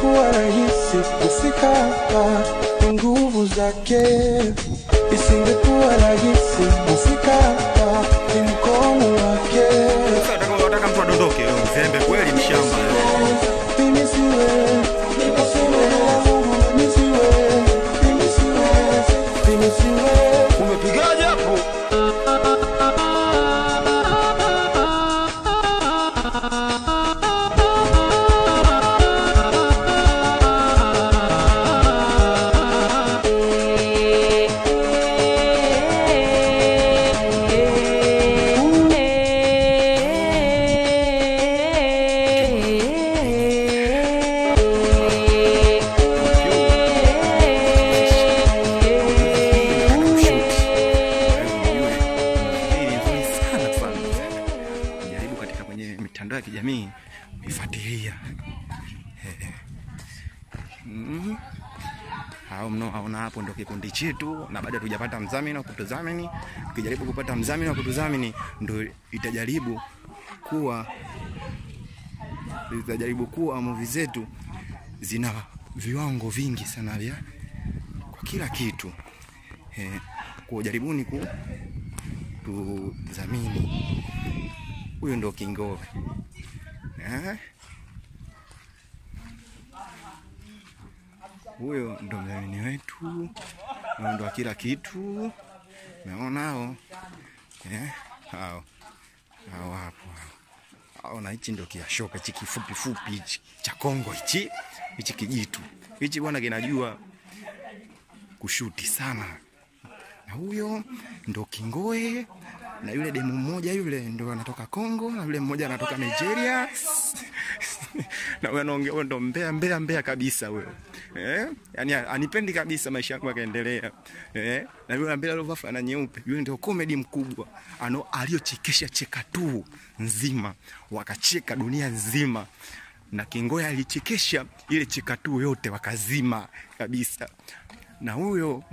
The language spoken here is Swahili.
Isingekuwa rahisi kufika hapa, ni nguvu zake. Isingekuwa rahisi kufika hapa, ni mkono wake. Sasa nataka mtu adondoke, mzembe kweli, mshamba. Mimi siwezi, mimi siwezi, mimi siwezi, mimi siwezi, mimi siwezi. Umepigaje hapo? Mitandao ya kijamii ifuatilia. Hao mnaoona hapo ndio kikundi chetu, na bado hatujapata mdhamini wa kutudhamini. Ukijaribu kupata mdhamini wa kutudhamini ndio itajaribu kuwa movie zetu zina viwango vingi sana vya kwa kila kitu. Kwa jaribuni kutudhamini. Huyu ndo Kingoe. Huyo ndo mdhamini wetu. Huyo ndo kila kitu. Naona hao. Hao. Hao hapo. Hao na hichi ndo kiashoka hichi kifupi fupi hichi cha Kongo hichi. Hichi kijitu. Hichi bwana kinajua kushuti sana. Na huyo ndo Kingoe. Na yule demu mmoja yule ndo anatoka Kongo, na yule mmoja anatoka Nigeria. Na huyo anaongea, huyo ndo mbea kabisa huyo. Yaani anipendi kabisa, maisha yangu yakaendelea. Na yule mbele aliyovaa fulana nyeupe, yule ndio comedy mkubwa. Ano aliochekesha cheka tu nzima, wakacheka dunia nzima. Na Kingoe alichekesha ile cheka tu yote wakazima kabisa. Na huyo